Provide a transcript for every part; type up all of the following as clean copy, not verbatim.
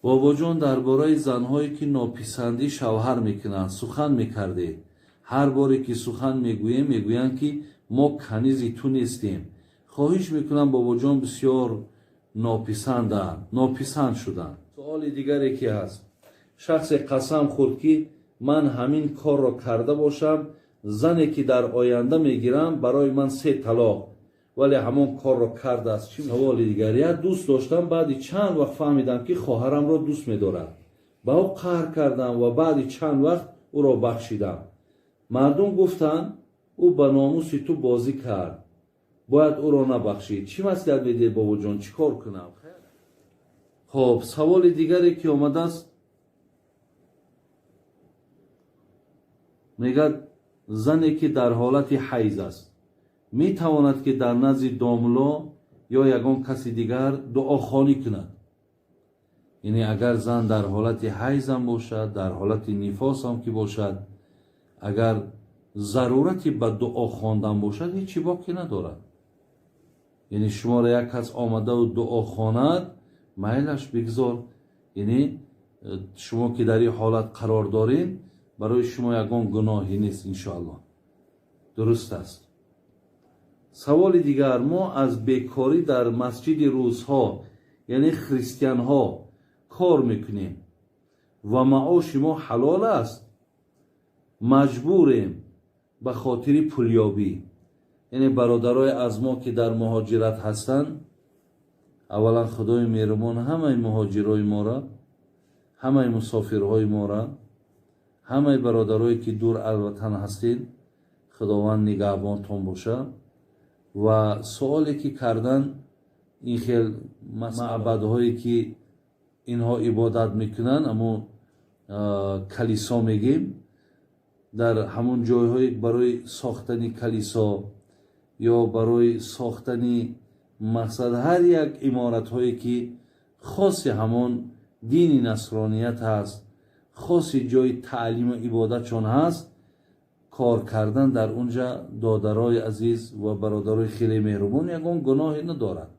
Бобоҷон, дар бораи занҳое, ки нописандӣ шавҳар мекунанд, сухан мекардед. Ҳар боре ки сухан мегӯем, мегӯянд, ки мо канизи ту нестем. Хоҳиш мекунам, бобоҷон, бисёр нописанданд, нописанд шуданд. Суоли дигаре ки ҳаст: шахсе қасам хӯрд, ки ман ҳамин корро карда бошам, зане ки дар оянда мегирам, барои ман се талоқ, вале ҳамон корро кардааст. Чӣ? Саволи дигар: як дӯст доштам, баъди чанд вақт фаҳмидам, ки хоҳарамро дӯст медорад. Ба ӯ қаҳр кардам ва баъди чанд вақт ӯро бахшидам. Мардум гуфтанд, ӯ ба номуси ту бозӣ кард, бояд ӯро набахшӣ. Чӣ маслиҳат медиҳед, бобоҷон, чӣ кор кунам? Хоб, саволи дигаре ки омадааст, мегӯяд, зане ки дар ҳолати ҳайз аст, метавонад, ки дар назди домло ё ягон каси дигар дуохонӣ кунад? Яъне агар зан дар ҳолати ҳайзам бошад, дар ҳолати нифосам ки бошад, агар зарурати ба дуо хондан бошад, ҳеҷ боке надорад. Яъне шуморо як кас омадаву дуо хонад, майлаш, бигзор. Яъне шумо ки дар ин ҳолат қарор доред, барои шумо ягон гуноҳе нест, иншоаллоҳ, дуруст аст. Саволи дигар: мо аз бекорӣ дар масҷиди русҳо, яъне христианҳо, кор мекунем ва маоши мо ҳалол аст? Маҷбурем ба хотири пулёбӣ. Яъне бародарои аз мо, ки дар муҳоҷират ҳастанд, аввалан Худои меҳрубон ҳамаи муҳоҷирои моро, ҳамаи мусофирҳои моро, ҳамаи бародарое ки дур аз ватан ҳастед, Худованд нигаҳбонтон бошад. Ва суоле ки кардан, ин хел маъбадҳое ки инҳо ибодат мекунанд, амо калисо мегем, дар ҳамон ҷойҳое барои сохтани калисо ё барои сохтани мақсад ҳар як иморатҳое ки хоси ҳамон дини насроният ҳаст, хоси ҷои таълиму ибодатшон ҳаст, кор кардан дар унҷа, додарои азиз ва бародарои хеле меҳрубон, ягон гуноҳе надорад.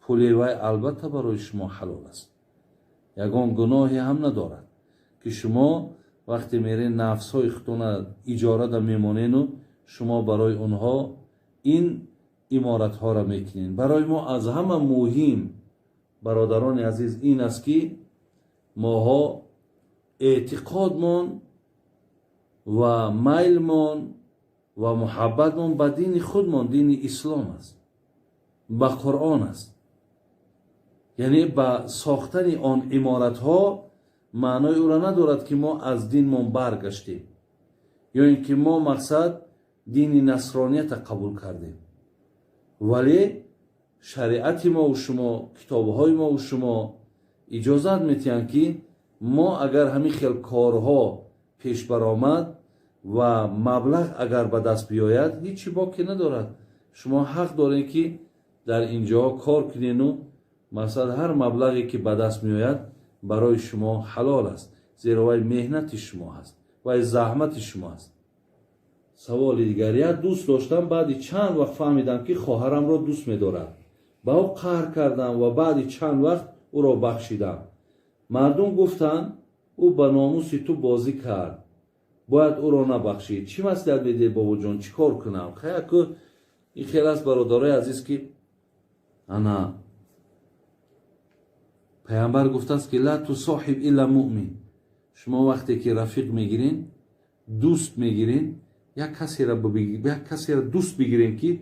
Пули вай албатта барои шумо ҳалол аст, ягон гуноҳе ҳам надорад, ки шумо вақте мерен, нафсҳои худтона иҷорада мемонену шумо барои онҳо ин иморатҳоро мекунед. Барои мо аз ҳама муҳим, бародарони азиз, ин аст, ки моҳо эътиқодмон ва майлмон ва муҳаббатмон ба дини худмон, дини ислом аст, ба Қуръон аст. Яъне ба сохтани он иморатҳо маънои ӯро надорад, ки мо аз динмон баргаштем ё ин ки мо мақсад дини насронията қабул кардем. Вале шариати мову шумо, китобҳои мову шумо иҷозат метиҳанд, ки мо агар ҳамин хел корҳо пеш баромад ва маблағ агар ба даст биёяд, ҳеҷ боке надорад. Шумо ҳақ доред, ки дар ин ҷо кор кунену масалан ҳар маблағе ки ба даст меояд, барои шумо ҳалол аст, зеро вай меҳнати шумо ҳаст, вай заҳмати шумо аст. Саволи дигар: як дӯст доштам, баъди чанд вақт фаҳмидам, ки хоҳарамро дӯст медорад. Ба ӯ қаҳр кардам ва баъди чанд вақт ӯро бахшидам. Мардум гуфтанд, ӯ ба номуси ту бозӣ кард, бояд ӯро набахшӣ. Чӣ маслиҳат медиҳед, бобоҷон, чӣ кор кунам? Хаяку ин хел аст, бародарои азиз, ки ана паямбар гуфтааст, ки ла тусоҳиб илла муъмин. Шумо вақте ки рафиқ мегирен, дӯст мегирен, як касеро дӯст бигирен, ки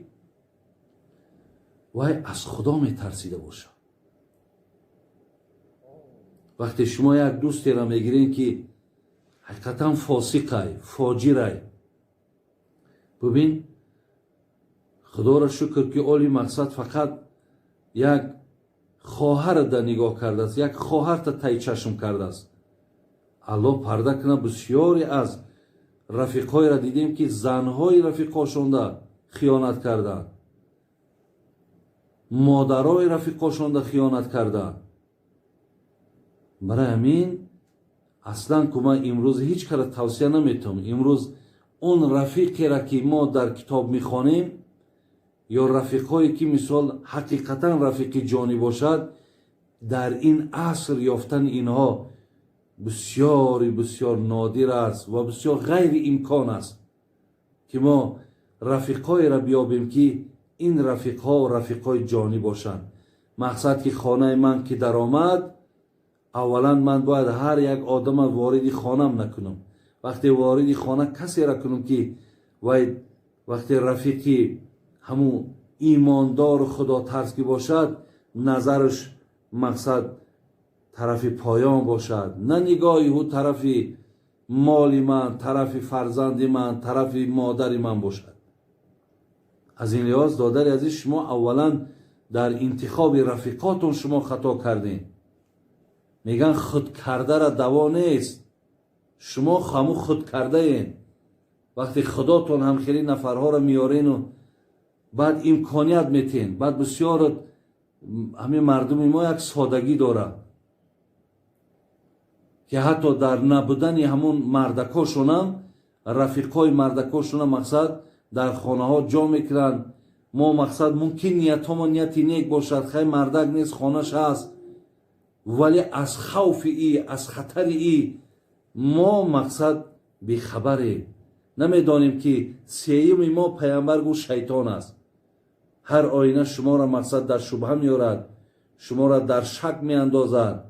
вай аз Худо метарсида бошад. Вақте шумо як дӯстеро мегирен, ки ҳақиқатан фосиқай, фоҷирай, бубин, Худоро шукр, ки оли мақсад фақат як хоҳарда нигоҳ кардааст, як хоҳарта тай чашм кардааст. Аллоҳ парда кунад, бисёре аз рафиқҳоеро дидем, ки занҳои рафиқҳошонда хиёнат карданд, модарои рафиқҳошонда хиёнат карданд. Барои ҳамин аслан ку ман имрӯз ҳеҷ кара тавсия наметавонам. Имрӯз он рафиқеро, ки мо дар китоб мехонем. Ё рафиқҳое ки мисол ҳақиқатан рафиқи ҷонӣ бошад, дар ин аср ёфтани инҳо бисёри бисёр нодир аст ва бисёр ғайриимкон аст ки мо рафиқҳоеро биёбем ки ин рафиқҳо рафиқҳои ҷонӣ бошанд. Мақсад ки хонаи ман ки даромад, аввалан ман бояд ҳар як одама вориди хонам накунам. Вақте вориди хона касеро кунам ки вай вақте рафиқи ҳамун имондору худотарс ки бошад, назараш мақсад тарафи поён бошад, на нигоҳи ӯ тарафи моли ман, тарафи фарзанди ман, тарафи модари ман бошад. Аз ин лиҳоз, додари азиз, шумо аввалан дар интихоби рафиқотон шумо хато кардем. Меган худкардара даво нест, шумо ҳаму худкардаен. Вақте худотон ҳам хеле нафарҳоро меёрену баъд имконият метен, баъд бисёр ҳамин мардуми мо як содагӣ дорад ки ҳатто дар набудани ҳамун мардакошонам, рафиқҳои мардакошонам мақсад дар хонаҳо ҷо мекунанд. Мо мақсад мумкин ниятҳомо нияти нек бошад, хай мардак нест, хонаш ҳаст, вале аз хавфи и, аз хатари и мо мақсад бехабарем, намедонем ки сеюми мо пайғамбар гуфт шайтон аст. Ҳар оина шуморо мақсад дар шубҳа меорад, шуморо дар шак меандозад.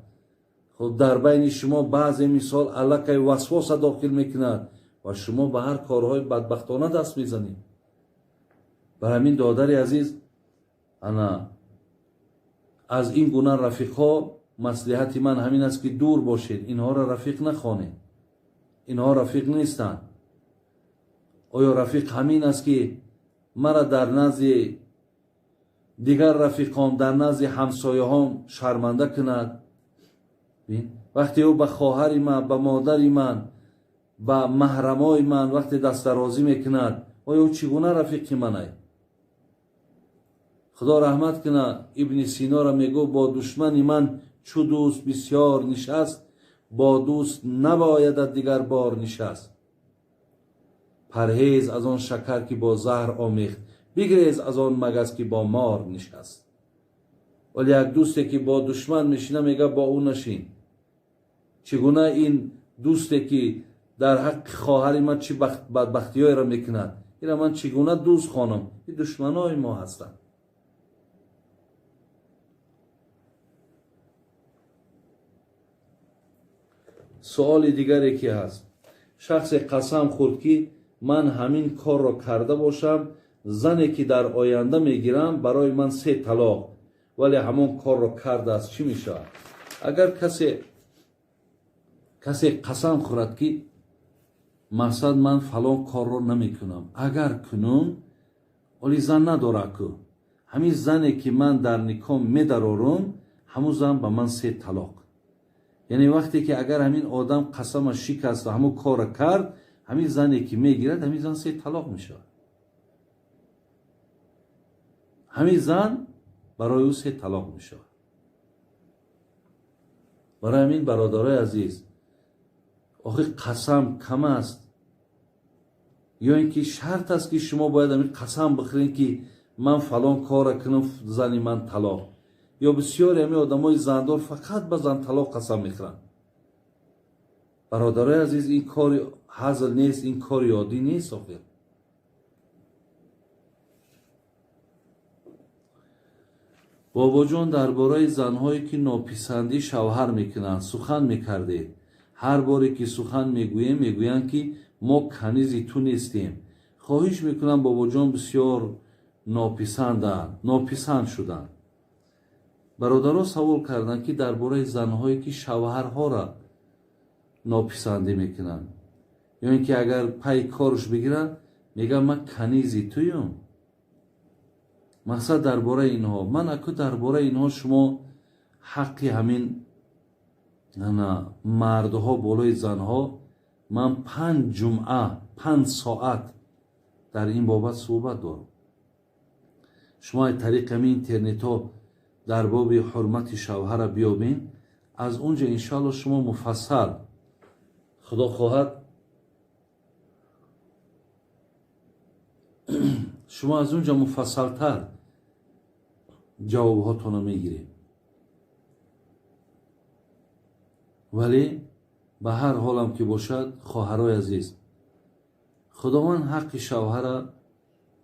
Хуб, дар байни шумо баъзе мисол аллакай васвоса дохил мекунад ва шумо ба ҳар корҳои бадбахтона даст мезанед. Бар ҳамин, додари азиз, ана аз ин гуна рафиқҳо маслиҳати ман ҳамин аст ки дур бошед, инҳоро рафиқ нахонед, инҳо рафиқ нестанд. Оё рафиқ ҳамин аст ки мара дар назди дигар рафиқон, дар назди ҳамсояҳом шарманда кунад? Вақте ӯ ба хоҳари ман, ба модари ман, ба маҳрамои ман вақте дастдарозӣ мекунад, оё ӯ чӣ гуна рафиқи манай? Худо раҳмат кунад, Ибни Синора мегӯ: бо душмани ман чу дӯст бисёр нишаст, бо дӯст набоядат дигар бор нишаст. Парҳез аз он шакар ки бо заҳр омехт, бигрез аз он магас ки бо мор нишаст. Вале як дӯсте ки бо душман мешина, мега бо ӯ нашин. Чӣ гуна ин дӯсте ки дар ҳаққи хоҳари ман чӣ бадбахтиҳоеро мекунад, инро ман чӣ гуна дӯст хонам? Ин душманои мо ҳастанд. Суоли дигаре ки ҳаст: шахсе қасам хӯрд ки ман ҳамин корро карда бошам, зане ки дар оянда мегирам барои ман 3 талоқ, вале ҳамон корро кардааст, чӣ мешавад? Агар касе қасам хӯрад ки мақсад ман фалон корро намекунам, агар кунум, оли зан надорад ку, ҳамин зане ки ман дар никоҳ медарорум, ҳамун зан ба ман 3 талоқ. Яъне вақте ки агар ҳамин одам қасама шикаст ва ҳамун корро кард, ҳамин зане ки мегирад, ҳамин зан 3 талоқ мешавад. Ҳамин зан барои ӯ 3 талоқ мешавад. Барои ҳамин, бародарои азиз, охи қасам кам аст ё ин ки шарт аст ки шумо бояд ҳамин қасам бихӯред ки ман фалон корро кунам, зани ман талоқ. Ё бисёре ҳамин одамои зандор фақат ба зан талоқ қасам мехӯранд. Бародарои азиз, ин кори ҳазл нест, ин кори оддӣ нест. Охир бобоҷон, дар бораи занҳое ки нописандӣ шавҳар мекунанд сухан мекардед. Ҳар боре ки сухан мегӯем, мегӯянд ки мо канизи ту нестем. Хоҳиш мекунам, бобоҷон, бисёр нописанд шуданд. Бародаро савол карданд ки дар бораи занҳое ки шавҳарҳоро нописандӣ мекунанд, ё ин ки агар пай корш бигиранд, мегӯянд ман канизи туюм. Мақсад дар бораи инҳо, ман аку дар бораи инҳо шумо ҳаққи ҳамин мардҳо болои занҳо, ман 5 ҷумъа 5 соат дар ин бобат суҳбат дорам. Шумо аз тариқи ҳамин интернетҳо дар боби ҳурмати шавҳара биёбед, аз он ҷо иншоалло шумо муфассал, худо хоҳад, шумо Шумо аз он ҷо муфассалтар ҷавобҳотонро мегиред. Вале ба ҳар ҳолам ки бошад, хоҳарои азиз, Худованд ҳаққи шавҳара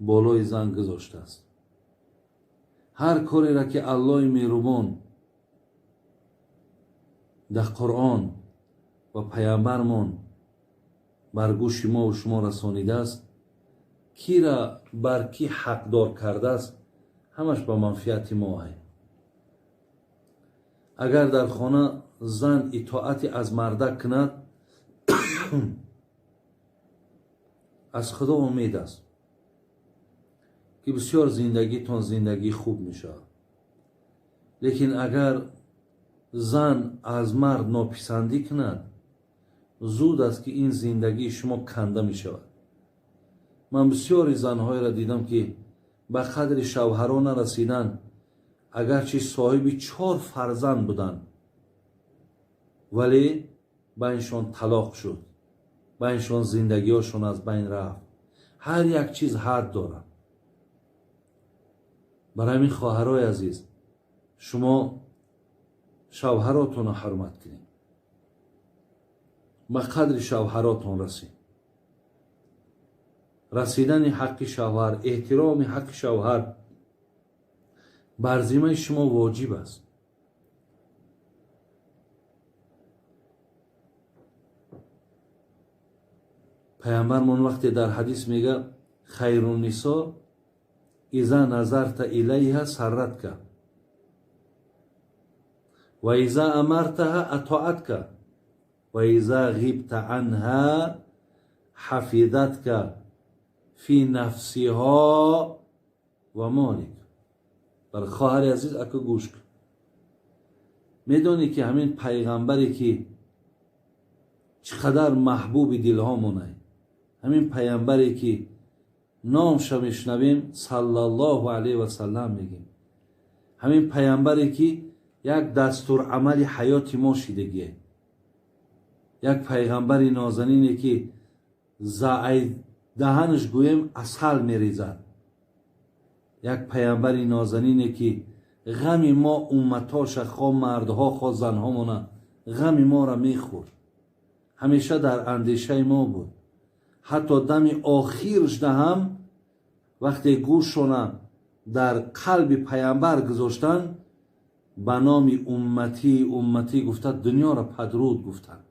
болои зан гузоштааст. Ҳар кореро ки Аллоҳи меҳрубон дар Қуръон ва паямбармон бар гӯши мо шумо расонидааст, кира бар ки ҳақдор кардааст, ҳамаш ба манфиати мо ай. Агар дар хона зан итоати аз мардак кунад, аз Худо умед аст ки бисёр зиндагитон зиндагии хуб мешавад. Лекин агар зан аз мард нописандӣ кунад, зуд аст ки ин зиндагии шумо канда мешавад. Ман бисёри занҳоеро дидам ки ба қадри шавҳаро нарасиданд, агарчи соҳиби 4 фарзанд буданд, вале байншон талоқ шуд, байншон зиндагиҳошон аз байн рафт. Ҳар як чиз ҳад дорад. Барои ҳамин хоҳарои азиз, шумо шавҳаротонро ҳурмат кунед, ба қадри шавҳаротон расед. Расидани ҳаққи шавҳар, эҳтироми ҳаққи шавҳар бар зиммаи шумо воҷиб аст. Паямбармон вақте дар ҳадис мега хайруннисо иза назарта илайҳа сарратка ва иза амартаҳа атоатка ва иза ғибта анҳа ҳафизатка фи нафсиҳо ва молик. Бар хоҳари азиз ака гӯш кун. Медонӣ ки ҳамин пайғамбаре ки чӣ қадар маҳбуби дилҳо монай, ҳамин пайғамбаре ки номша мешунавем саллаллоҳу алайҳи васаллам мегем, ҳамин пайғамбаре ки як дастурамали ҳаёти мо шидагие, як пайғамбари нозанине ки даҳанаш гӯем асал мерезад, як пайғамбари нозанине ки ғами мо умматоша, хо мардҳо хо занҳомона, ғами моро мехӯрд, ҳамеша дар андешаи мо буд. Ҳатто дами охиршда ҳам вақте гӯшона дар қалби пайғамбар гузоштанд, ба номи умматӣ умматӣ гуфта дунёро падруд гуфтанд.